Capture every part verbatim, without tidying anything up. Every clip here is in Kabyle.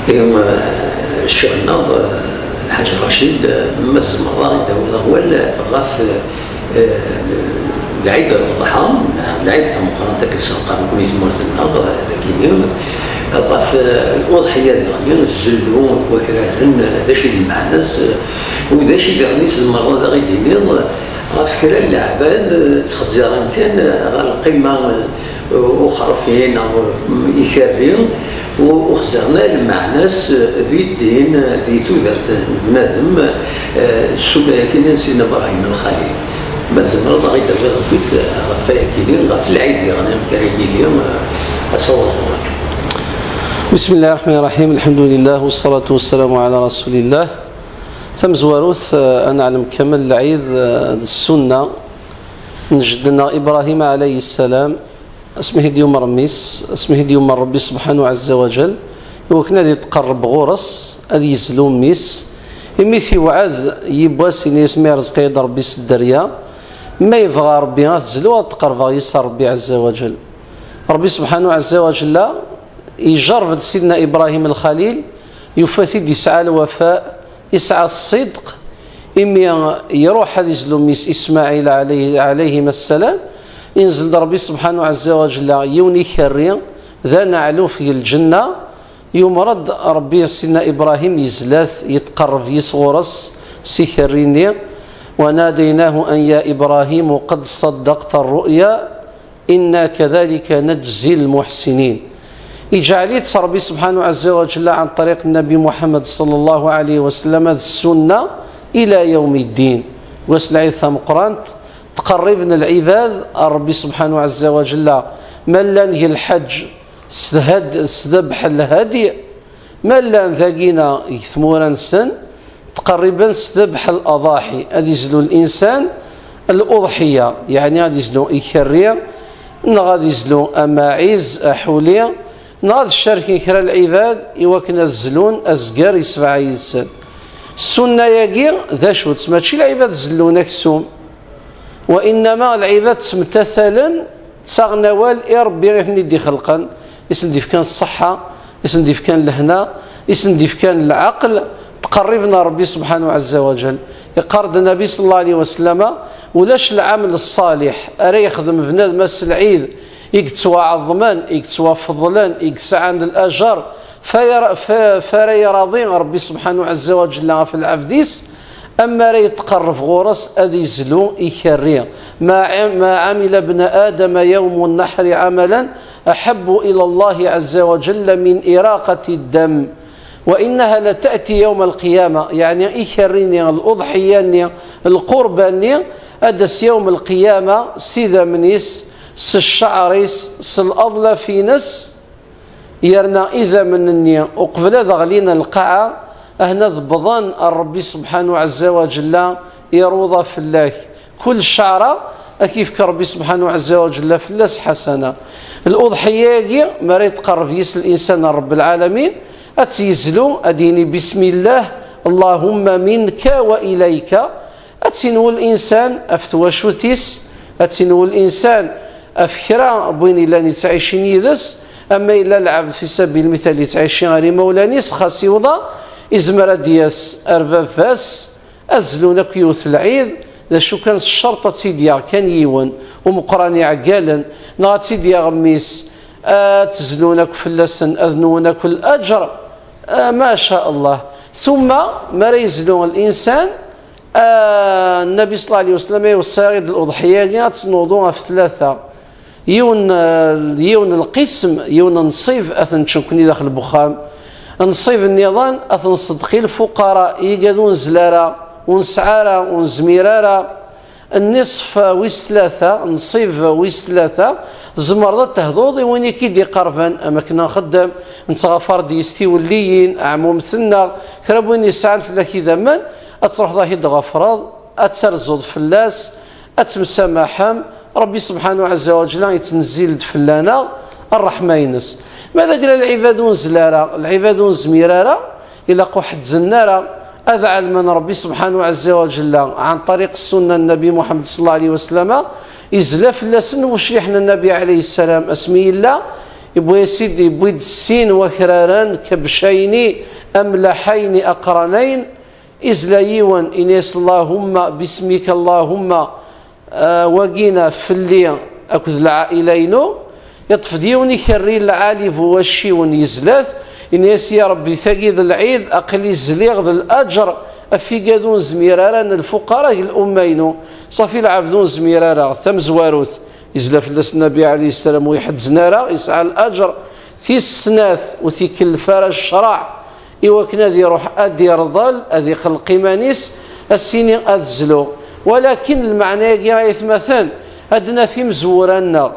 Ccɣel-nneɣ, Lḥaǧ Racid, ma tzemreḍ ad aɣ-d-tawiḍ awal ɣef, eh, Lɛid Uḍḥa, Lɛid tameqqrant akken sseqaren-ken i tmurt-nneɣ, dagi-nni, ɣef, eh, uḍḥiya diɣen, zzellu, wakraren, d acu i d lmeɛna-s, u d acu i diɣen i tzemreḍ ad aɣ-d-tiniḍ ɣef kra n leɛbad, eh, ttxezziren kan ɣer lqima, eh, uxerfi neɣ ikerri, u, u xezzren lmeɛna-s di ddin, di tudert n bnadem, eh, ssuma-agi n Sidna Ibrahim Lxalil. Ma tzemreḍ ad aɣ-d-tawiḍ ɣef wayagi-nni, ɣef lɛid diɣen amek ara yili, eh, asawaḍ ɣur-k. بسم الله الرحمن الرحيم. الحمد لله والصلاة والسلام على رسول الله. Tamezwarut, eh, ad neɛlem kamel lɛid, eh, d ssunna n jeddi-nneɣ Ibrahim ɛalayhi ssalam, asmi i d-yumer mmi-s, asmi i d-yumer Ṛebbi subḥanahu ɛezza wa jal, i wakken ad itqerreb ɣur-s, ad yezlu mmi-s, imi t-iwɛed yiwwas, ini-as: "Ma irezq-iyi-d Ṛebbi s dderya, ma yebɣa Ṛebbi ad zluɣ, ad tqerrbeɣ yis Ṛebbi ɛezza wa jal." Ṛebbi subḥanahu ɛezza wa jalla ijerreb-d Sidna Ibrahim Lxalil, yufa-t-id yesɛa lwafa, yesɛa ṣṣidq, imi iruḥ ad izlu mmi-s Ismaɛil ɛalayhi, ɛalayhim assalam, inzel-d Ṛebbi subḥanahu ɛezza wa jalla yiwen ikerri d aneɛluf deg lǧenna, yumer-d Ṛebbi Sidna Ibrahim yezla-t, yetqerreb yis ɣur-s s ikerri-nni: "وناديناه أن يا إبراهيم قد صدقت الرؤيا إنا كذلك نجزي المحسنين." Iǧɛel-itt Ṛebbi subḥanahu ɛezza wa jalla ɛan ṭṭriq Nnabi Muḥemmed ṣalla Llahu ɛalayhi wa sallam d ssunna ila yawmi ddin. Deg wass n lɛid tameqqrant, ttqerriben lɛibad ar Ṛebbi subḥanahu ɛezza wa jalla, ma llan deg lḥeǧ s dhad-, s ddabeḥ lhadi, ma llan dagina deg tmura-nsen, ttqerriben s ddabeḥ l-aḍaḥi, ad izlu linsan l-uḍḥiya, yeɛni ad izlu ikerri, neɣ ad izlu amaɛiz, aḥuli, neɣ ad ccarken kra n lɛibad i wakken ad zlun azger yessebɛa yid-sen. Ssunna-agi d acu-tt? Mačči lɛibad zellun aksum, wa innama lɛibad ttmetatalen, ttaɣen awal i Ṛebbi i ten-id-ixelqen, i sen-d-ifkan ṣṣeḥḥa, i sen-d-ifkan lehna, i sen-d-ifkan lɛeql, ttqerriben ar Ṛebbi subḥanahu ɛezza wa jal. Iqqar-d Nnabi ṣalla Llahu ɛalayhi wa sallama: "Ulac lɛamel ṣṣaliḥ ara yexdem bnadem ass n lɛid, i yettwaɛeḍmen, i yettwafeḍlen, i yesɛan lajer, fa yara-, fa, fa ara iraḍi Ṛebbi subḥanahu ɛezza wa jalla ɣef lɛebd-is, ama ara yetqerreb ɣur-s ad izlu ikerri. ما ع-، ما عمل ابن آدم يوم النحر عملا أحب إلى الله عز وجل من إراقة الدم. وإنها لتأتي يوم القيامة." Yeɛni ikerri-nni, l-uḍḥiya-nni, lqurba-nni, ad d-tas yawm lqiyama s idammen-is, s cceɛr-is, s laḍlaf-ines, yerna idammen-nni uqbel ad ɣlin lqaɛa, ahna ad wwḍen ar Ṛebbi subḥanahu ɛezza wa jalla, iruḍa fell-ak. Kul cceɛra ad k-yefk Ṛebbi subḥanahu ɛezza wa jalla fell-as ḥasana. Luḍḥiya-agi, mi ara yetqerreb yis linsan ar Ṛebb lɛalamin, ad tt-yezlu, ad d-yini: "Bismillah, Allahumma minka wa ilayka." Ad tt-inwu linsan ɣef twacult-is, ad tt-inwu linsan ɣef kra n win yellan yettɛicin yid-s, ama yella lɛebd fi sabil lmital yettɛici ɣer imawlan-is, xas iwḍa, izmer ad d-yas ar baba-s, ad zlun akk yiwet n lɛid, d acu kan s ccerṭ ad tt-id-yaɣ kan yiwen umeqqran iɛeggalen, neɣ ad tt-id-yaɣ mmi-s, ad tt-zlun akk fell-asen, ad nwen akk laǧer, ah, ma sha Allah. Tumma, mi ara yezlu linsan, Ah, Nnabi ṣalla Llahu ɛalayhi wa sallam iweṣṣa-yaɣ-id luḍḥiya-agi ad tt-nuḍu ɣef tlata. Yiwen, ah, yiwen lqism, yiwen nnṣib, ad t-nečč nekkni daxel n wexxam. Nnṣib nniḍen, ad t-nṣeddeq i lfuqara, i igad ur nzil ara, ur nesɛi ara, ur nezmir ara. Nniṣf wis tlata, nnṣib wis tlata, tzemreḍ ad tehduḍ i win i k-id-iqerben, am akken nxeddem, nettɣafar-d yis tiwelliyin, ɛmumten-nneɣ, kra n win yesɛan fell-ak idammen, ad truḥeḍ ad ak-id-tɣafreḍ, ad terzuḍ fell-as, ad temsamaḥem, Ṛebbi subḥanahu ɛezza wa ǧella yettnezzil-d fell-aneɣ ṛṛeḥma-ines. Ma d agla lɛibad ur nzil ara, lɛibad ur nezmir ara, ilaq ur ḥeddzen ara, ad ɛelmen Ṛebbi subḥanahu ɛezza wa ǧella, ɛan ṭariq ssunna n Nnabi Muḥemmed ṣalla Llahu ɛalayhi wa sallama, izla fell-asen wucliḥ n Nnabi ɛalayhi ssalam, asmi yella, Yewwi-as-id, yewwi-d sin wakraren, kabcayni amlaḥayni aqranayn, izla yiwen, ini-as: "Allahumma bismika, Allahumma, ah, wagina fell-i akked lɛaila-inu." Yeṭṭef-d yiwen ikerri lɛali bu wacciwen, yezla-t, ini-as: "Ya Ṛebbi, tagi d lɛid, aql-i zliɣ d laǧer ɣef igad ur nezmir ara, n lfuqara deg lumma-inu." Ṣafi lɛebd ur nezmir ara, tamezwarut. Yezla fell-as Nnabi ɛalayhi ssalam, ur iḥeddzen ara, yesɛa laǧer. Tis snat, ur t-ikellef ara ccreɛ i wakken ad iruḥ ad d-irḍel, ad iqelleq iman-is, ad s-yini ad zluɣ. Walakin lmeɛna-agi, ay atmaten, ad d-naf imezwura-nneɣ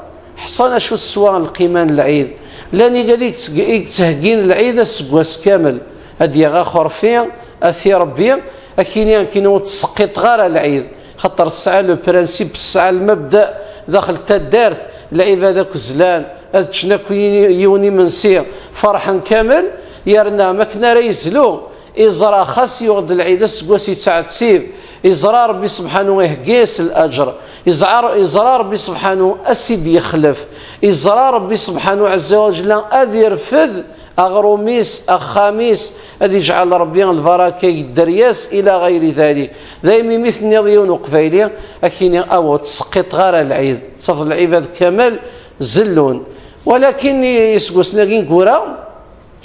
ḥṣan acu teswa lqima n lɛid. Llan igad i yettseg-, i yettheggin lɛid aseggas kamel, ad d-yaɣ axurfi, ad t-irebbi, akini, akini ur ttseqqiṭeɣ ara lɛid. Xaṭer tesɛa le principe, tesɛa lmebda daxel taddart, lɛibad akk zlan, ad ččen akk yi-, yiwen imensi, ferḥen kamel, yerna makken ara yezlu, iẓra xas yuɣ-d lɛid aseggas yettɛettib, iẓra Ṛebbi subḥanu ihegga-yas laǧer, iẓra, iẓra Ṛebbi subḥanu ad s-id-yexlef, iẓra Ṛebbi subḥanu ɛezza wa ǧella ad irfed aɣrum-is, axxam-is, ad iǧɛel Ṛebbi lbaraka deg dderya-s, ila ɣayri dalik. Daymi mi tenniḍ yiwen uqbayli, ad k-yini: "Awa, ur ttseqqiṭeɣ ara lɛid." Tafeḍ lɛibad kamel zellun. Walakin iseggasen-agi n gura,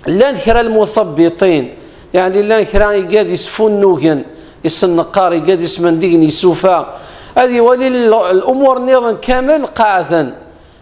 llan kra lmutabbiṭin, yeɛni llan kra igad isfunnugen, isenneqqar, igad ismendigen isufa. Ad iwali l-, lumuṛ nniḍen kamel qeɛden.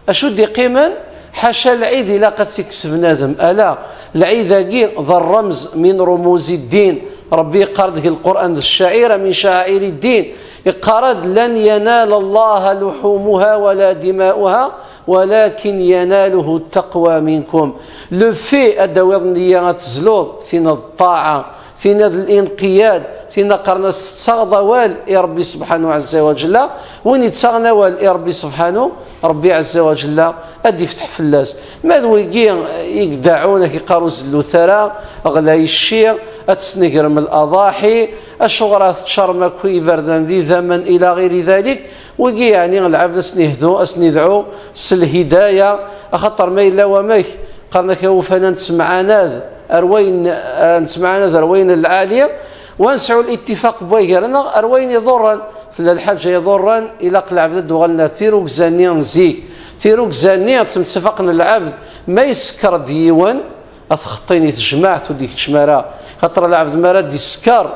Acu d-iqqimen? Ḥaca lɛid ilaq ad tt-ikkes bnadem. Ala, lɛid-agi d ṛṛemz min rumuzi ddin. Ṛebbi yeqqar deg Lqur'an: "D ccaɛira min caɛairi ddin." Iqqar-d: "Lan yanala Allaha luḥumuha wala dima'uha, walakin yanaluhu ttaqwa minkum." Le fait ad d-tawiḍ nniya ad tezluḍ, tinna d ṭṭaɛa, tinna d linqiyad, tinna qqaren-as tettaɣeḍ awal i Ṛebbi subḥanahu ɛezza wa ǧella. Win yettaɣen awal i Ṛebbi subḥanahu, Ṛebbi ɛezza wa ǧella ad d-ifteḥ fell-as. Ma d wigi i ideɛɛun, ak-iqqar ur zellut ara, ɣlay cci, ad tesnegrem laḍaḥi, acuɣer ad teččarem akk iberdan d idammen ila ɣiri dalik, wigi yeɛni lɛebd ad sen-ihdu, ad sen-idɛu s lhidaya, axaṭer ma yella wamek, qqaren-ak awufan ad nettemɛanad ar wayen, ad nettemɛanad ar wayen n lɛali, wa nesɛu litifaq n wagar-nneɣ ar wayen iḍurren. Tella lḥaǧa iḍurren, ilaq lɛebd ad d-uɣalen ar tirugza-nni n zik. Tirugza-nni ttemtefaqen lɛebd, ma yeskeṛ-d yiwen, ad t-xeṭṭin i tejmaɛt ur d-ikeččem ara. Xaṭer lɛebd mi ara d-isker,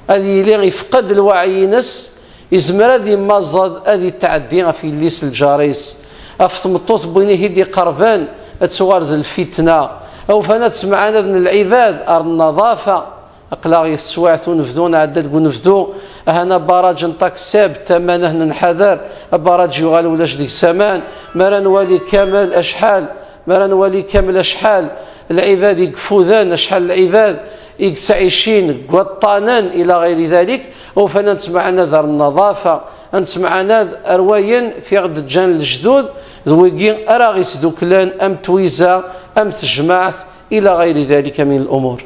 ad yili ifeq-d lwaɛi-ines, izmer ad immaẓẓed, ad itɛeddi ɣef yelli-s lǧar-is, ɣef tmeṭṭut n win i t-id-iqerben, ad tuɣal d lfitna. Awufan ad ttemɛanaden lɛibad ar nnaḍafa. Aql-aɣ i teswiɛt unebdu, nɛedda deg unebdu, ahan abaraj n Takseb, tama-nni ad nenḥader, abaraj yuɣal ulac deg-s aman, mi ara nwali kamel acḥal, mi ara nwali kamel acḥal lɛibad i yeffuden, acḥal lɛibad i yettɛicin deg waṭṭanen ila ɣayri dalik, awufan ad nettemɛanad ar nnaḍafa, ad nettemɛanad ar wayen fi ɣ-d-ǧǧan lejdud, d wigi ara ɣ-isduklen am twiza, am tejmaɛt, ila ɣayri dalika min lumur.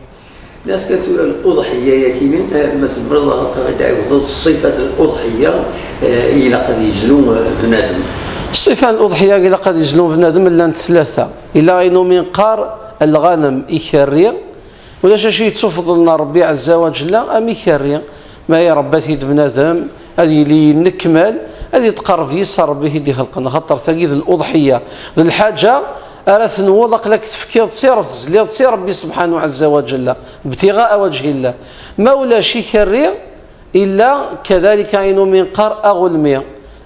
Nafka tura luḍḥiya-yagi, eh, ma tzemreḍ ad ɣ-d-tɛiwdeḍ ṣṣifat n luḍḥiya, eh, i ilaq ad yezlu, eh, bnadem? Ṣṣifa n luḍḥiya i ilaq ad yezlu bnadem llant tlata. Ila ayen umi neqqar lɣanem, ikerri. Ulac acu yettufḍlen ar Ṛebbi ɛezza wa ǧella am ikerri. Ma iṛebba-t-id bnadem, ad yili yennekmal, ad yetqerreb yis ar Ṛebbi i t-id-ixelqen. Axaṭer tagi d luḍḥiya, d lḥaǧa ara tenwuḍ, aql-ak tefkiḍ-tt i Ṛebbi, tezliḍ-tt i Ṛebbi subḥanahu ɛezza wa ǧella, ibtiɣa'a waǧhillah. Ma ulac ikerri, illa kadalika ayen umi neqqar aɣulmi.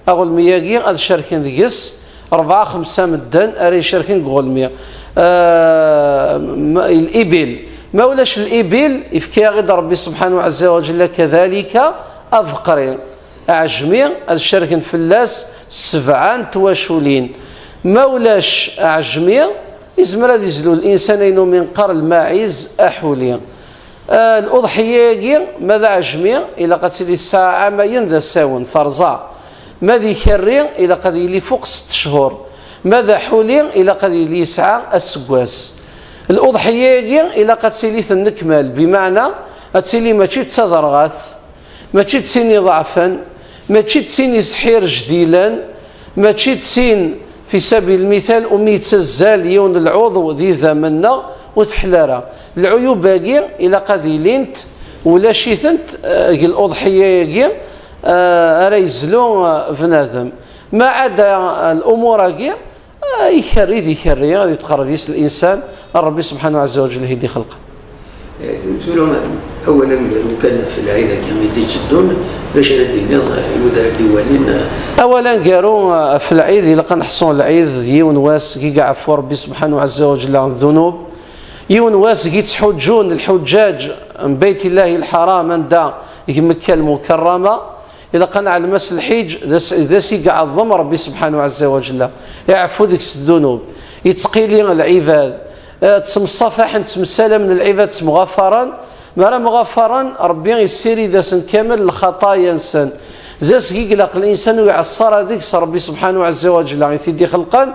Aɣulmi-agi ad cerken deg-s rebɛa xemsa medden ara icerken deg uɣulmi. Ah, ma, libil. Ma ulac libil, ifka-yaɣ-id Ṛebbi subḥanahu ɛezza wa ǧella kadalika abeqri. Aɛejmi ad cerken fell-as sebɛa n twaculin. Ma ulac aɛejmi, izmer ad izlu linsan ayen umi neqqar lmaɛiz aḥuli. Ah, luḍḥiya-agi, ma d aɛejmi, ilaq ad tili tesɛa ɛamayen d asawen, terẓa. Ma d ikerri, ilaq ad yili fuq sett cchur. Ma d aḥuli, ilaq ad yili yesɛa aseggas. Luḍḥiya-agi, ilaq ad tili tennekmal, bimeɛna ad tili mačči d taderɣat, mačči d tin iḍeɛfen, mačči d tin isḥirjdilen, mačči d tin Fi sabil lmital, umi yettazzal yiwen n lɛuḍew di idammen-nneɣ, ur teḥla ara. Lɛuyub-agi ilaq ad ilint, ulac-itent, eh, deg luḍḥiya-agi, eh, ara yezlu, eh, bnadem. Ma ɛada, eh, lumuṛ-agi, eh, ikerri d ikerri, ad yetqerreb yis linsan ar Ṛebbi subḥanahu ɛezza wa jell i d-ixelqen. Tura, awal aneggaru kan ɣef lɛid-agi i d-itteddun, d acu ara d-tiniḍ i wid ara d-iwalin? Awal aneggaru, eh, ɣef lɛid, ilaq ad neḥṣu lɛid d yiwen wass i iɛeffu Ṛebbi subḥanahu ɛezza wa jell ddunub, yiwen wass i yettḥuǧǧun lḥuǧǧaǧ n Bayt Illahi Lḥaram anda deg Mekka Lmukerrama. Ilaq ad neɛlem ass lḥiǧ d ass, d ass i iɛeḍḍem Ṛebbi subḥanahu ɛezza wa jell, iɛeffu deg-s ddunub, yettqili lɛibad, eh, ttemṣafaḥen, ttemsalamen lɛibad, ttemɣafaren. Mi ara mɣafaren, Ṛebbi yessirid-asen kamel lxaṭaya-nsen. D ass i ilaq linsan ur iɛeṣṣer ara deg-s Ṛebbi subḥanahu ɛezza wa jell i t-id-ixelqen.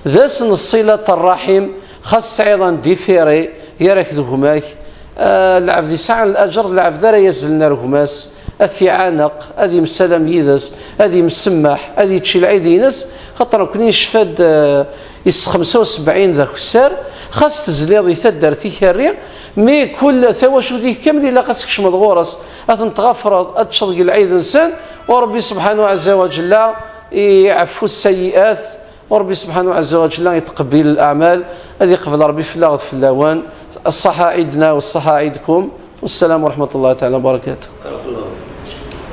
D ass n ṣṣilat ṛṛaḥim, xas tesɛiḍ un différé gar-ak d gma-k. Eh, lɛebd yesɛan laǧer d lɛebd ara yazzlen ar gma-s, ad t-iɛaneq, ad yemsalam yid-s, ad yemsemmeḥ, ad yečč lɛid-ines, xaṭer nekkni necfa-d, eh, is xemsa u sebɛin d akessar, xas tezliḍ i taddart ikerri, mi kul tawacult-ik kamel ilaq ad tkecmeḍ ɣur-s, ad ten-tɣafreḍ, ad teččeḍ deg lɛid-nsen, u Ṛebbi subḥanahu ɛezza wa jell iɛeffu ssayiat, u Ṛebbi subḥanahu ɛezza wa jell itqebbil laɛmal, ad iqbel Ṛebbi fell-aɣ d fell-awen. Ṣṣaḥa ɛid-na u ṣṣaḥa ɛid-kum. Wassalam wa ṛeḥmatullahi taɛala wa barakatuh.